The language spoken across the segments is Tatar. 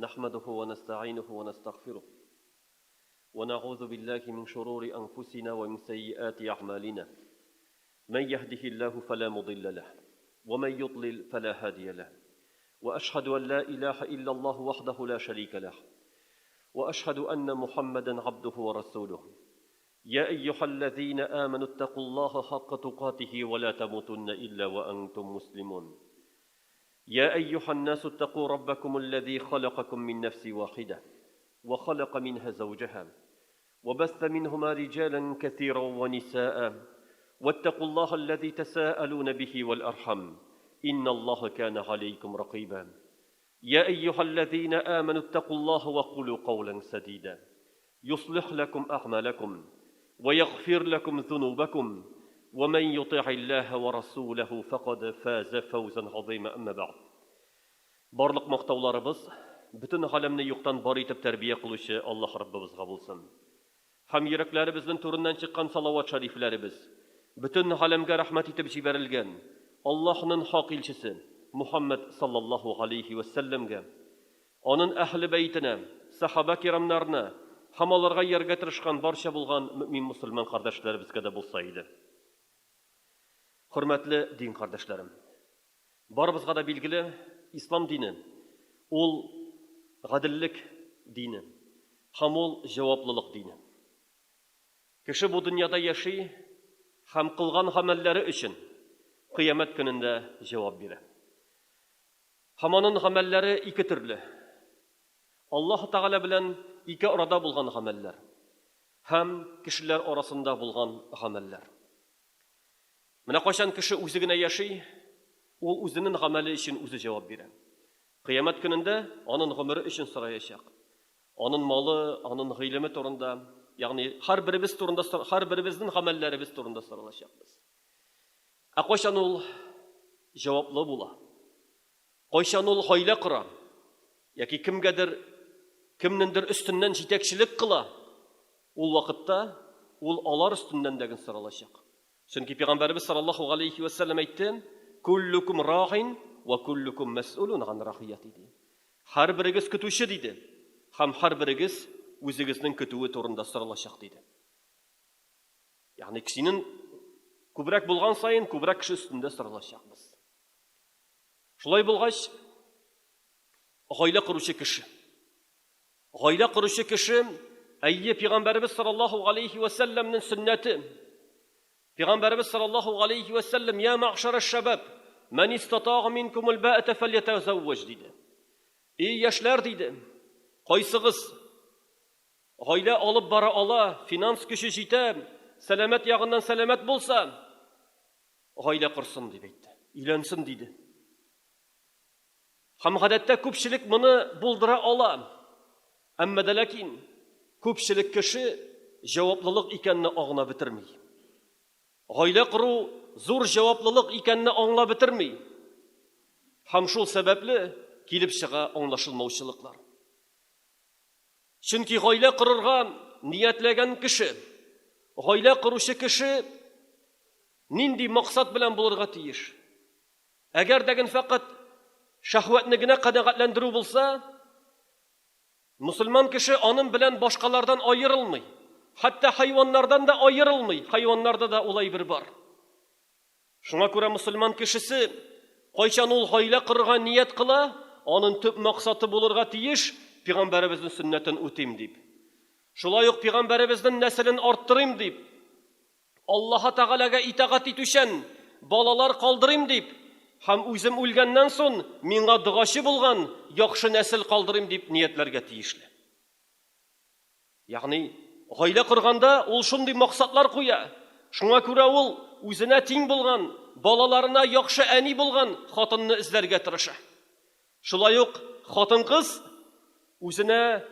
نحمده ونستعينه ونستغفره ونعوذ بالله من شرور أنفسنا ومن سيئات أعمالنا من يهده الله فلا مضل له ومن يضلل فلا هادي له وأشهد أن لا إله إلا الله وحده لا شريك له وأشهد أن محمدا عبده ورسوله يا أيها الذين آمنوا اتقوا الله حق تقاته ولا تموتن إلا وأنتم مسلمون يا أيها الناس اتقوا ربكم الذي خلقكم من نفس واحدة وخلق منها زوجها وبث منهما رجالا كثيرا ونساء واتقوا الله الذي تساءلون به والأرحم إن الله كان عليكم رقيبا يا أيها الذين آمنوا اتقوا الله وقولوا قولا سديدا يصلح لكم أعمالكم ويغفر لكم ذنوبكم ومن يطع الله ورسوله فقد فاز فوزا عظيما أما بعد Барлык мактауларыбыз бөтен галәмне юктан бар итеп тәрбия кылучы Аллаһ Раббыбызга булсын. Һәм йөрәкләребезнең түреннән чыккан салават шәрифләребез бөтен галәмгә рәхмәт итеп җибәрелгән Аллаһнын хак илчесе Мухаммәд саллаллаһу галәйһи вә сәлләмгә, анын әһле бәйтенә, сәхабә кирамнарына һәм аларга ияргә тырышкан барча булган мөэмин-мөселман кардәшләребезгә дә булса иде. Хөрмәтле дин кардәшләрем! Барыбызга да билгеле, ислам дине, ул гаделлек дине һәм ул җаваплылык дине. Кеше бу дөньяда яши һәм кылган гамәлләре өчен Кыямәт көнендә җавап бирә. Һәм анын гамәлләре ике төрле. Аллаһ Тәгалә белән ике арада булган гамәлләр һәм кешеләр арасында булган гамәлләр. Менә кайчан кеше үзе генә яши, ул үзенен гамәле өчен үзе җавап бирә. Кыямәт көнендә анын гомере өчен сораячак. Анын малы, анын гыйлеме турында, ягъни һәрберебез турында, һәрберебезнең гамәлләребез турында соралачакбыз. Ә кайчан ул җаваплы була? Кайчан ул гаилә кора? Яки кемгәдер, кемнеңдер өстеннән җитәкчелек кыла? Ул вакытта ул алар өстеннән дә соралачак. Чөнки пәйгамбәребез саллаллаһу галәйһи вә сәлләм әйтте, Куллукум ра'ин ва куллукум мәс'улун ган рахияти. Һәрберегез көтүче, диде, һәм һәрберегез үзегезнең көтүе турында соралачак, диде. Ягъни кешенең күбрәк булган саен, күбрәк кеше өстендә соралачакбыз. Шулай булгач, гаилә коручы кеше. Гаилә коручы кеше, әйе, пәйгамбәребез саллаллаһу алейхи ва сәлләмнең сөннәте. Пәйгамбәребез саллаллаһу алейхи ва сәлләм, "Я мәгъшара шәбаб, ман истатага минкумул баата фальятазавваж" диде. Эй яшьләр диде, кайсыгыз гаилә алып бара ала, финанс көче җитә, сәламәт ягыннан сәламәт булса, гаилә корсын дип әйтте. Өйләнсен диде. Һәм гадәттә күпчелек моны булдыра ала. Әмма дә ләкин күпчелек кеше җаваплылык икәнне аңлап бетерми. Гаилә кору зур җаваплылык икәнне аңлап бетерми. Һәм шул сәбәпле килеп чыга аңлашылмаучылыклар. Чөнки гаилә корырга ниятләгән кеше, гаилә коручы кеше нинди максат белән булырга тиеш? Әгәр дә фәкать шәһвәтне генә канәгатьләндерү булса, мөселман кеше аның белән башкалардан аерылмый. Хәтта хайваннардан да аерылмый. Хайваннарда да ул әйбер бар. Шуңа күрә мөселман кешесе кайчан ул гаилә корырга ният кыла, аның төп максаты булырга тиеш, пәйгамбәребезнең сөннәтен үтим дип. Шулай ук пәйгамбәребезнең нәселен арттырыйм дип, Аллаһы Тәгаләгә итагать итүчән балалар калдырыйм дип һәм үзем үлгәннән сон миңа догачы булган яхшы нәсел калдырыйм дип ниятләргә тиешле. Ягъни, гаилә корганда ул шундый максатлар куя. Шуңа күрә ул үзенә тиң булган, балаларына яхшы әни булган хатынны эзләргә тырыша. Шулай ук хатын-кыз үзенә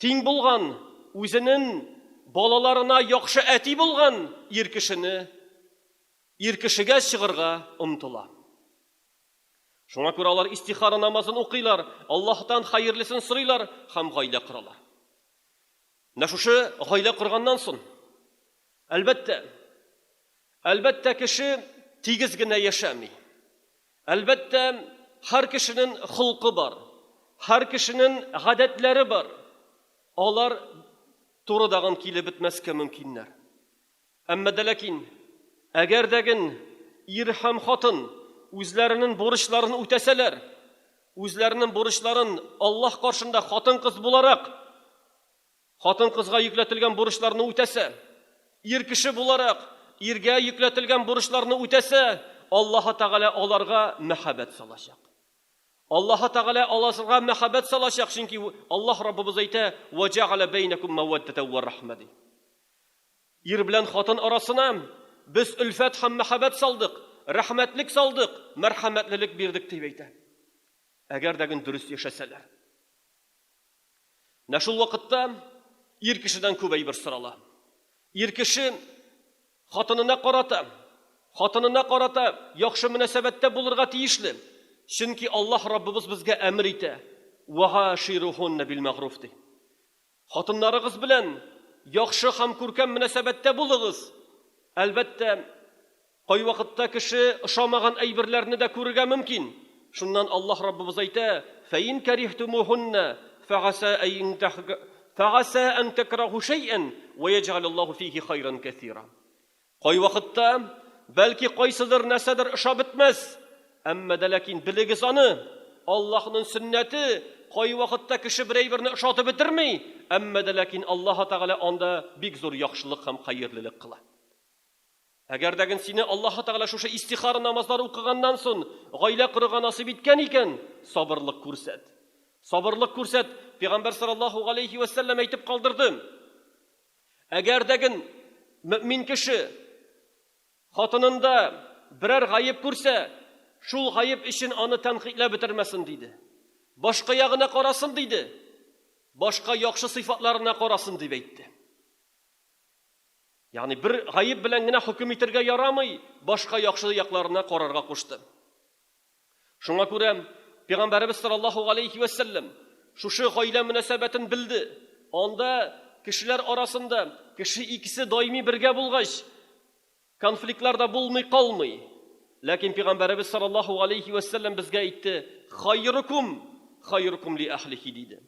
тиң булган, үзенең балаларына яхшы әти булган ир кешене ир кешегә чыгырга омтыла. Шуңа күрә алар истихара намазын укыйлар, Аллаһтан хәерлесен сорыйлар һәм гаилә коралар. Менә шушы гаилә корганнан соң, әлбәттә, әлбәттә кеше тигез генә яшәми. Әлбәттә, һәр кешенең холкы бар. Һәр кешенең гадәтләре бар. Алар турыдагын килеп бетмәскә мөмкиннәр. Әмма дә ләкин, әгәр дәген ир һәм хатын үзләренең бурычларын үтәсәләр, үзләренең бурычларын Аллаһ каршында хатын-кыз буларак, хатын-кызга йөкләтелгән бурычларны үтәсә, ир кеше буларак, иргә йөкләтелгән бурычларны үтәсә, Аллаһы Тәгалә аларга мәхәббәт салачак. Аллаһы Тәгалә аларга мәхәббәт салачак, чөнки Аллаһ Раббыбыз әйтә, "Ва җәгалә бәйнәкум мәвәддәтә вә рахмә" ди. Ир белән хатын арасына без өлфәт һәм мәхәббәт салдык, рәхмәтлек салдык, мәрхәмәтлелек бирдек дип әйтә. Әгәр дә гөн дөрес яшәсәләр. Менә шул вакытта ир кешедән күп әйбер сорала. Ир кеше хатынына карата, хатынына карата яхшы мөнәсәбәттә булырга тиешле. Чөнки Аллаһ Раббыбыз безгә әмер итә. Вагаширухунна бил мәгъруф ди. Хатыннарыгыз белән яхшы һәм күркәм мөнәсәбәттә булыгыз. Әлбәттә, кайвакытта кеше ошамаган әйберләрне дә күрергә мөмкин. Шуннан Аллаһ Раббыбыз әйтә, Фәин кәрихтумухунна фәгаса фәгаса ан такраху шәйән ва яҗгалуллаһу фихи хайран кәсира. Кайвакытта бәлки кайсыдыр нәрсәдер ошап бетмәс, әмма дә ләкин белегез аны, Аллаһның сөннәте, кайвакытта кеше бер әйберне ошатып бетерми, әмма дә ләкин Аллаһ Тәгалә анда бик зур яхшылык һәм хәерлелек кыла. Әгәр дә сине Аллаһы Тәгалә шушы истихара намазлары укыганнан соң гаилә корырга насыйп иткән икән, сабырлык күрсәт. Сабырлык күрсәт, Пәйгамбәр саллаллаһу галәйһи вә сәлләм әйтеп калдырды. Әгәр дә мөмин кеше хатынында берәр гаеп күрсә, шул гаеп өчен аны тәнкыйтьләп бетермәсен диде. Башка ягына карасын диде. Башка яхшы сыйфатларына карасын дип әйтте. Ягъни бер гаеп белән генә хөкем итергә ярамый, башка яхшы якларына карарга кушты. Шуңа күрә Пәйгамбәребез саллаллаһу алейхи ва сәлләм шушы гаилә мөнәсәбәтен белде. Анда кешеләр арасында кеше икесе даими бергә булгач, конфликтлар да булмый калмый. Ләкин Пәйгамбәребез саллаллаһу алейхи ва сәлләм безгә әйтте: "Хайрукум хайрукум ли ахлихи" диде.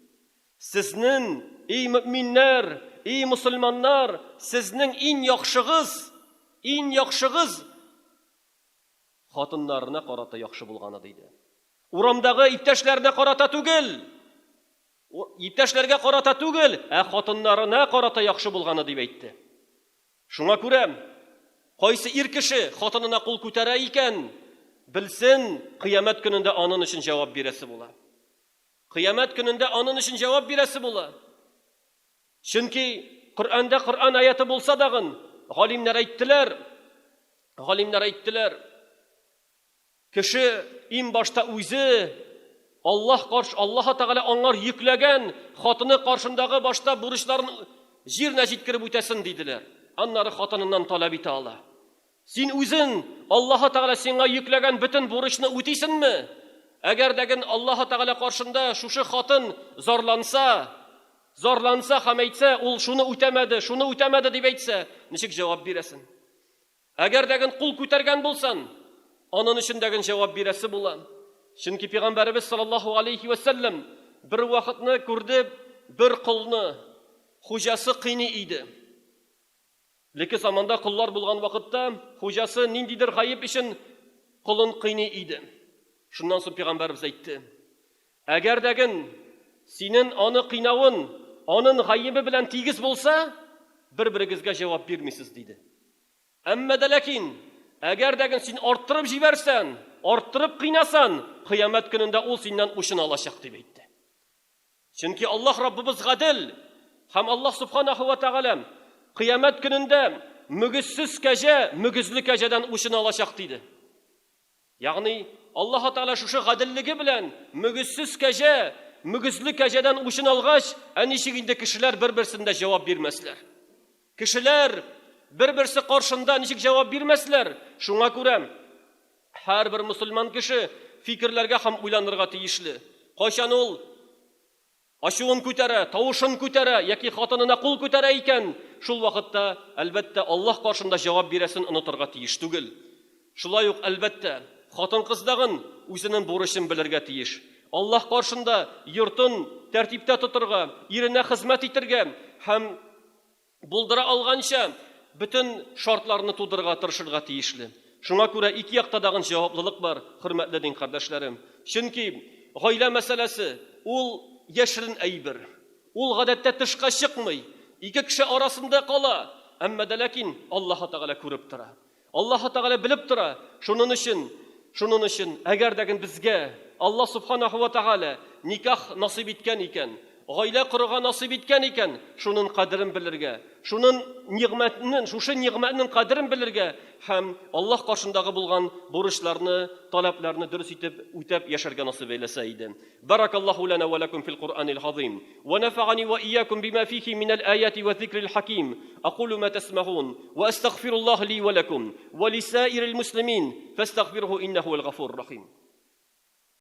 Сезнең, эй мөэминнәр, эй мосылманнар, сезнең иң яхшыгыз, иң яхшыгыз хатыннарына карата яхшы булганы, диде. Урамдагы иптәшләренә карата түгел, иптәшләргә карата түгел, ә хатыннарына карата яхшы булганы дип әйтте. Шуңа күрә, кайсы ир кеше хатынына кул күтәрә икән, белсен, кыямәт көнендә анын өчен җавап бирәсе була. Кыямәт көнендә анын өчен җавап бирәсе була. Чөнки Коръәндә Коръән аяты булса дагын, галимнәр әйттеләр, галимнәр әйттеләр, кеше иң башта үзе Аллаһ каршы, Аллаһ Тәгалә аңар йөкләгән хатыны каршындагы башта бурычларын җиренә җиткереп үтәсен диделәр. Аннары хатыныннан таләп итә ала. Син үзең Аллаһы Тәгалә сиңа йөкләгән бөтен бурычны үтисеңме? Әгәр дә Аллаһы Тәгалә каршында шушы хатын зарланса, зарланса һәм әйтсә, ул шуны үтәмәде, шуны үтәмәде дип әйтсә, ничек җавап бирәсең? Әгәр дә кул күтәргән булсан, анын өчен дә җавап бирәсе була. Чөнки Пәйгамбәребез саллаллаһу алейхи ва сәлләм бер вакытны күрде, бер колны хуҗасы кыйный иде. Элекке заманда коллар булган вакытта хуҗасы ниндидер гаеп өчен колын кыйный иде. Шуннан соң пәйгамбәребез әйтте: Әгәр дәген синен аны кыйнавын анын гаебе белән тигез булса, бер-берегезгә җавап бирмисез, диде. Әмма дә ләкин, әгәр дәген син арттырып җибәрсән, арттырып кыйнасан, кыямәт көнендә ул синнән учын алачак, дип әйтте. Чөнки Аллаһ Раббыбыз гадел һәм Аллаһ Субханаху ва Тәгалә кыямәт көнендә мөгезсез кәҗә мөгезле кәҗәдән учын алачак диде. Ягъни Аллаһ Тәгалә шушы гаделлеге белән мөгезсез кәҗә мөгезле кәҗәдән учын алгач, ә ничек инде кешеләр бер-берсендә җавап бирмәсләр? Кешеләр бер-берсе каршында ничек җавап бирмәсләр? Шуңа күрә һәрбер мусульман кеше фикерләргә һәм уйланырга тиешле. Кайчан ул ачуын күтәрә, тавышын күтәрә яки хатынына кул күтәрә икән, шул вакытта, әлбәттә, Аллаһ каршында җавап бирәсен онытырга тиеш түгел. Шулай ук, әлбәттә, хатын-кыз дагын үзенең бурычын белергә тиеш. Аллаһ каршында йортын тәртиптә тотырга, иренә хезмәт итергә һәм булдыра алганча бөтен шартларны тудырырга тырышырга тиешле. Шуңа күрә ике якта дагын җаваплылык бар, хөрмәтле дин кардәшләрем. Чөнки гаилә мәсьәләсе ул яшерен әйбер. Ул гадәттә тышка чыкмый, ике кеше арасында кала, әмма дә ләкин Аллаһы Тәгалә күреп тора. Аллаһы Тәгалә белеп тора. Шунын өчен, шунын өчен, әгәр дә безгә Аллаһ Субханаху ва Тәгалә никах насыйп иткән икән, гаилә корырга насыйп иткән икән, шунын кадерен белергә, шунын нигъмәтнең, шушы нигъмәтнең кадерен белергә һәм Аллаһ каршындагы булган бурычларны, таләпләрне дөрес итеп үтәп яшәргә насыйп әйләсә иде. Баракаллаһу лана ва лакум фил Куръанил газыйм. Ва нафагани ва иякум бима фихи минәл аяти ва зикрил хаким. Акулу ма тасмаун ва астагфируллаһ ли ва лакум ва лисаирил муслимин фастагфируһу иннаху хуал гафурур рахим.